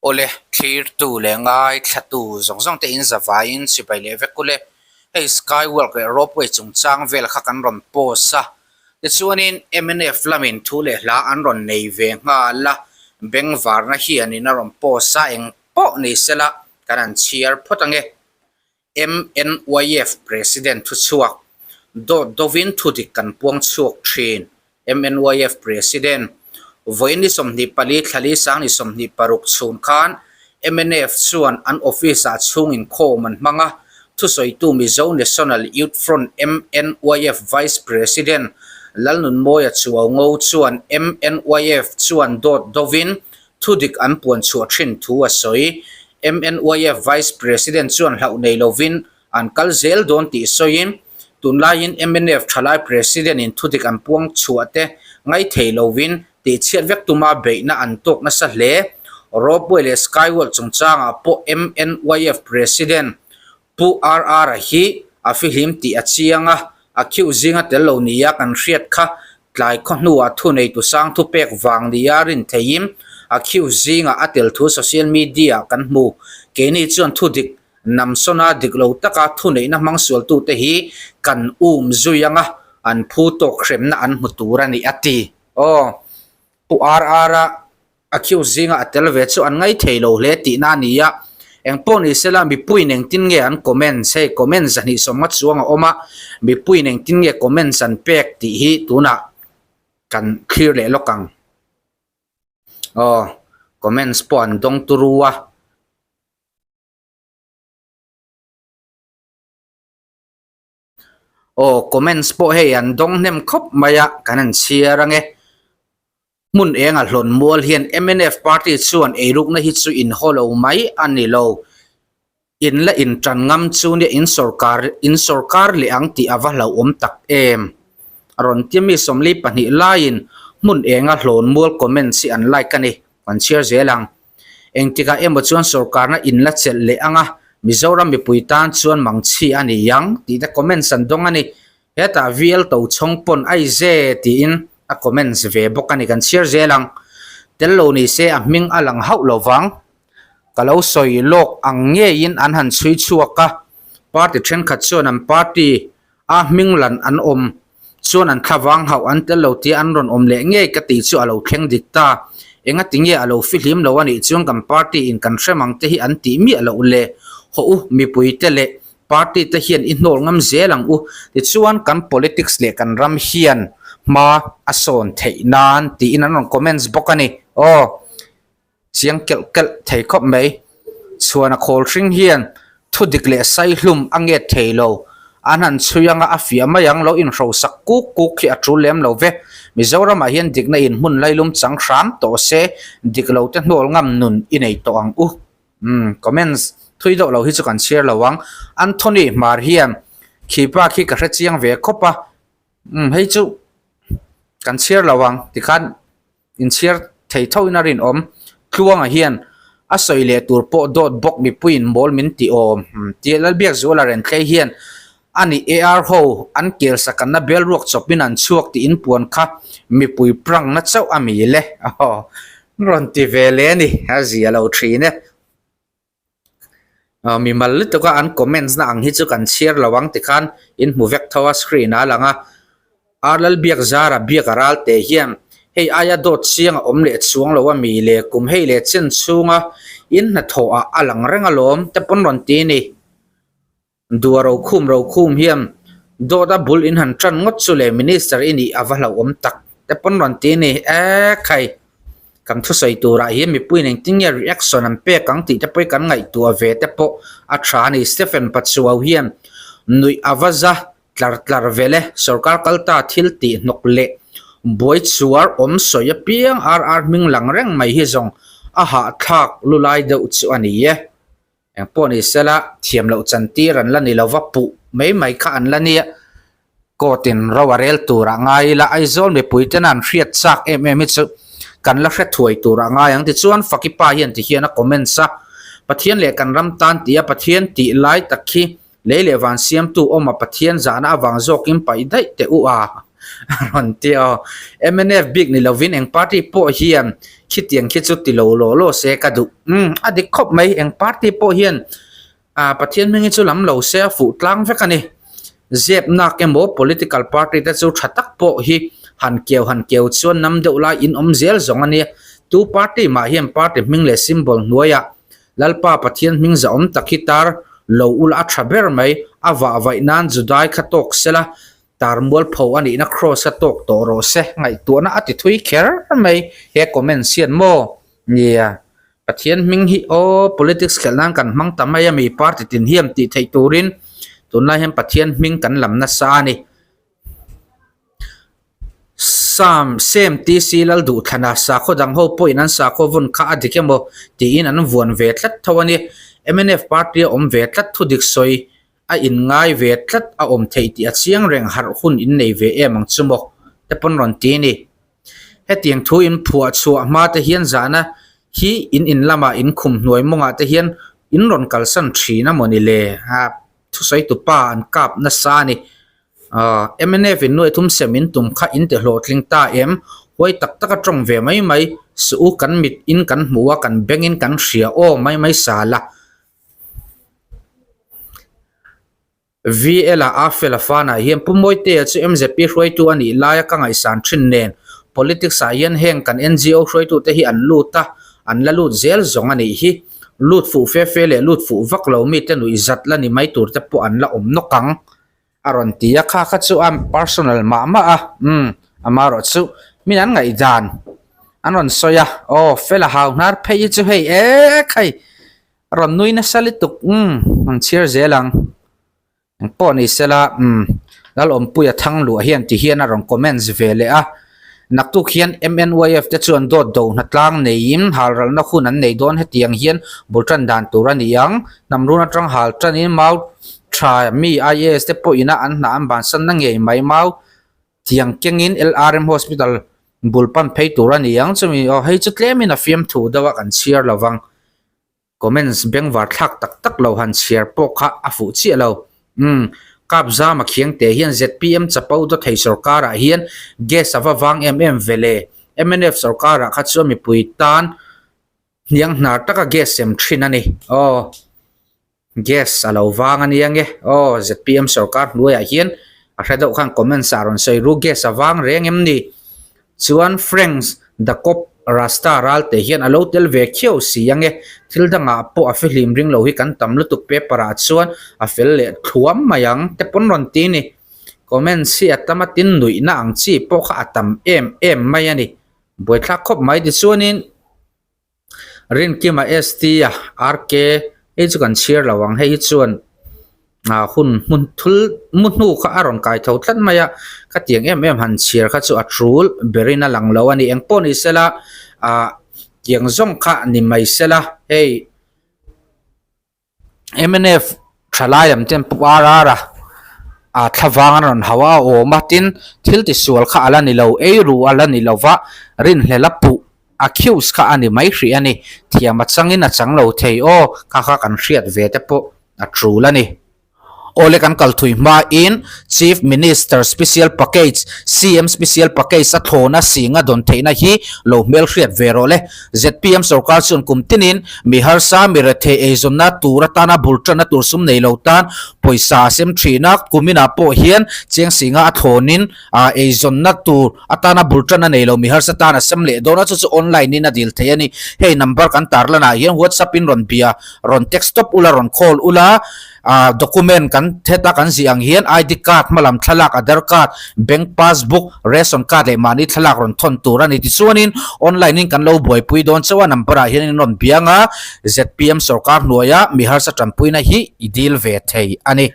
Awle, thlirtu leh ngaithlatu zawng zawng te in zavaiin sipai leh vek ule. Hei Skywalk leh Ropeway chungchang vel kha kan rawn post a. Tichuanin mnf lamin thu leh hla an rawn nei ve nghal a, bengvarna hianin a rawn post a, eng pawh ni sela kan han chhiar phawt ange. MNYF President thuchhuak, Dawt dovin thudik kan puang chhuak thin. MNYF President, Vawiin ni 24 thlali sang ni 26 chhun khan mnf chuan an office-ah chhung inkhawm an hmang a, thusawitu Mizo National Youth Front, MNYF, Vice President Lalnunmawia Chuaungo chuan MNYF chuan dawt dovin Thudik an puan chhuah thin thu a sawi. MNYF Vice President chuan hlauh nei lovin an kal zel dawn tih sawiin, tunlaiin mnf thalai President in thudik an puang chhuah te ngaithei lovin tihchhiat vek tuma beihna an tawk nasa hle. Ropeway leh Skyworld chungchangah pawh MNYF President Pu RR-a hi a fihlim tih a chiang a, a khiuh zinga tel lo nia kan hriat kha tlai khaw hnuah thuneitu sang thupek vang nia rin theihin a khiuh zingah a tel thu social media ah kan hmu. Keini chuan thudik namsawna dik lo taka thuneihna hmang sualtute hi kan um zui ang a, an phu tawk hremna an hmu tur a ni a ti. Aw Pu RR-a A khiu zinga a tel ve chu an ngaithei lo hle tihna a ni a, engpawh ni sela mipuiin engtin nge an comments, hei comments zahnih sawmnga chuang a awm a, mipuiin engtin nge comments an pek tih hi tunah kan thlir leh lawk ang. Aw, comments pawh an dawng turu a. Aw comments pawh hei an dawng hnem khawp mai a kan han chhiar ange. Hmun enga hlawn mual hian mnf party chuan eirukna hi chu in haw lo mai a ni lo. In la in tan ngam chu nia in sawrkar in sawrkar leh ang tih a va hlauhawm tak em. A rawn tia mi 42 laiin hmun enga hlawn mual comments hi an like a ni. Kan chhiar zel ang. Engtikah emaw chuan sorkarna in la chelh leh ang a, Mizoram mipui tan chuan mangchhi a ni ang tih te comments an dawng a ni. Hetah VL Tochhawng pawn Aize tiin a comments ve bawk a ni. Kan chhiar zel ang. Tel lo ni se a hming a lang hauh lo vang. Ka lo sawi lawk ang ngeiin an han chhui chhuak a, party thenkhat chuan an party a hming lan an awm Chuan an thlavang hauh an tel lo tia an rawn awm leh ngei ka tih chu a lo thleng dik ta. Engati nge a lo fihlim lo a nih chuan kan party in kan hrem ang te hi an tih miah loh le. Hawh u, mipui te leh party te hian i hnawl ngam zel ang u. Tichuan kan politics leh kan ram hian hma a sawn theih nan tiin an rawn comments bawk a ni. Aw. Chiang kelh kelh thei khawp mai. Chhuana khawl hring hian thu dik leh sai hlum a nget thei lo. An han chhui anga a fiah mai ang lo inhrosak kuk kuk khi a tul lem lo ve. Mizoramah hian dikna in hmun lailum chang hram tawh se dik lo te hnawl ngam nun i nei tawh ang u. Umm comments thui deuh lo hi chu kan chhiar lo ang. Anthony Hmar hian khipa khi ka hre chiang ve khawp a. Umm hei chu kan chhiar lo ang tikhan. Inchhiar thei thoin a rinawm. Tluanga hian a sawi leh tur pawh dawt bawk mipuiin mawl min ti awm. Tia Lalbiakzuala Renthlei hian a ni AR ho an kel sakanna bel ruak chawpin an chhuak tih inpuan kha mipui prangna chauh a mi le. Aw rawn ti ve leh a ni, a zia lo thin e. Mimal lutuk a an comments na ang hi chu kan chhiar lo ang tikhan in hmu vek tho a screen ah a lang a ar Lalbiak zara biak a ral teh hian hei aia dawt chiang a awm leh chuang lo a mi le kum hei leh chen chhunga in hnathawh ah a lang reng alawm te pawn rawn ti a ni. Dua rokhum rokhum hian dawt a bul in han tan ngawt chu le minister i nih a va hlauhawm tak te pawn rawn ti a ni e khai kan thusawi turah hian mipuiin engtin nge reaction an pek ang tih te pawh hi kan ngaihtuah ve te pawh a tha a ni Stephen Pachuau hian nuih a va za tlar tlar vel e sorkar kalta thil tih hnawk leh buai chuar awm sawi apiang RR hming lang reng mai hi zawng a hahthlak lulai deuh chu a ni e. Eng pawh ni sela, thiam loh chantir an la ni lova, puh mai mai kha an la nia. Court in ro a rel turah ngai ila, Aizawl mipui tena an hriat chak em em hi chu kan la hre thuai turah ngai ang. Tichuan Faki pa hian ti hian a comments a, Pathian leh kan ram tan tih a Pathian tih lai tak khi lei leh van siamtu awma Pathian zahna avang zawkin paih daih teh u a. A rawn ti aw. Mnf bik ni lovin eng party pawh hian khitiang khi chu ti lo law law se ka duh. Umm a dik khawp mai eng party pawh hian ah Pathian hming hi chu lam lo se a fuh tlang vek a ni. Zep nak emaw political party te chu tha tak pawh hi han keu han keu chuan nam deuh lai in awm zel zawng a nia. Tu party mah hian party hming leh symbol hnuaiah Lalpa Pathian hming zahawm tak hi tar lo ula a tha ber mai. A vah vaih nan Judai kha tawk sela tar mualpho a nihna kraws kha tawk tawh rawh se. Ngaihtuahna a ti thui kher mai he comments hian maw? Nia, Pathian hming hi aw politics khelh nan kan hmang ta mai a mi party tin hiam tih theih turin tunlai hian Pathian hming kan lam nasa a ni. Sam Sem TC Lalduhthlana sakhaw dang ho pawhin an sakhaw vawn kha a dik emaw tiin an vuan ve tlat tho a ni. Mnf party a awm ve tlat thu dik sawi a inngai ve tlat a awm theih tih a chiang reng harh hun in nei ve em ang chu maw te pawn rawn ti a ni. Hetiang thu in phuah chhuah hma te hian zahna hi in in lamah in khum hnuai mawngah te hian in rawn kalsan thin a maw ni le? Thusawi tupa an kap nasa a ni. Aaa mnf in nuai thum sem in tum kha in ti hlawhtling ta em? Huai tak tak a tawng ve mai mai suh u kan mit in kan hmu a kan beng in kan hria aw mai mai sal a. VL a a fel a fanah hian Pu Mawitea chu MZP hruaitu a nih laia ka ngaihsan thin nen politics ah hian heng kan NGO hruaitute hi an lut a an la lut zel zawng a nih hi. Lut fuh fe fe leh lut fuh vak lo mite nuih zat la ni mai tur te pawh an la awm nawk ang. A rawn ti a, kha kha chu a personal mah mah a, umm amaherawh chu min an ngaihdan an rawn sawi a, aw fel a hau hnar phei hi chu hei ek hei a rawn nui nasa lutuk umm an chhiar zel ang engpawh ni sela umm Lalawmpuia Thangluah hian ti hian a rawn comments ve leh a. Naktuk hian MNYF te chuan dawt do hnatlang neiin halralna hun an nei dawn hetiang hian bul tan dan tur a ni ang. Hnamrun atang hal tanin mau tha mi IAS te pawh ina an hna an bansanna ngei mai mau tiang kengin LRM Hospital bul pan phei tur a ni ang. Chumi aw hei chu tlemin a fiamthu deuh a kan chhiar lovang. Comments bengvar thlak tak tak lo han chhiar pawh kha a fuh chiah lo. Umm, Kap Zama Khiangte hian zpm chapo daw thei sorkarah hian gas a va vang em em ve le. Mnf sorkarah kha chuan mipui tan hniang hnar taka gas sem thin a ni. Aw, gas a lo vang a nia nge. Aw, zpm sorkar hnuaiah hian a hre deuh khan comments ah rawn sawi ru gas a vang reng em ni? Chuan Franks the Cop Rasta Ralte hian a lo tel ve khiau si ang e. Thil dangah pawh a fihlim ring lo hi kan tam lutuk paper ah chuan a fel leh thluam mai ang te pawn rawn ti ni. Comments hi a tam a tin nuihna ang chi pawh kha a tam em em mai a ni. Buaithlak khawp mai tichuanin. Rinkima ST a RK hei chu kan chhiar lo ang hei hi chuan ah hun hmun thul mu hnu kha a rawn kai tho tlat mai a khatiang em em han chhiar kha chu a tul berin a lang lo a ni engpawh ni sela ah tiang zawng kha ni mai sela hei. Mnf thalai lam ten Pu RR a ah thlavang an rawn hauh a a awm a tin thil tisual kha a la ni lo ei ru a la ni lo va rinhlel a puh accuse kha a ni mai hrih a ni thiam a changin a chang lo thei aw kha kha kan hriat ve te pawh a tul a ni. Awle kan kal thui hmain Chief Minister Special Package, CM Special Package a thlawna singa dawn theihna hi lo hmelhriat ve rawh le. Zpm sorkar chuan kum tinin mi harsa, mi rethei eizawnna tur atana bul tanna tur sum nei lo tan pawisa a sem thin a, kuminah pawh hian cheng singa a thlawnin eizawnna tur atana bul tanna nei lo mi harsa tan a sem leh dawn a, chu chu online in a dil thei a ni. Hei number kan tarlanah hian WhatsApp in rawn bia, rawn text tawp ula, rawn call ula. Ah document kan heta kan zih ang hian ID card hmalam thlalak Aadhar card, bank passbook, ration card leh mahni thlalak rawn thawn tur a ni. Tichuanin online in kan lo buaipui dawn chauh a number ah hian in rawn biang a, zpm sorkar hnuaia mi harsa tanpuina hi i deal ve thei a ni.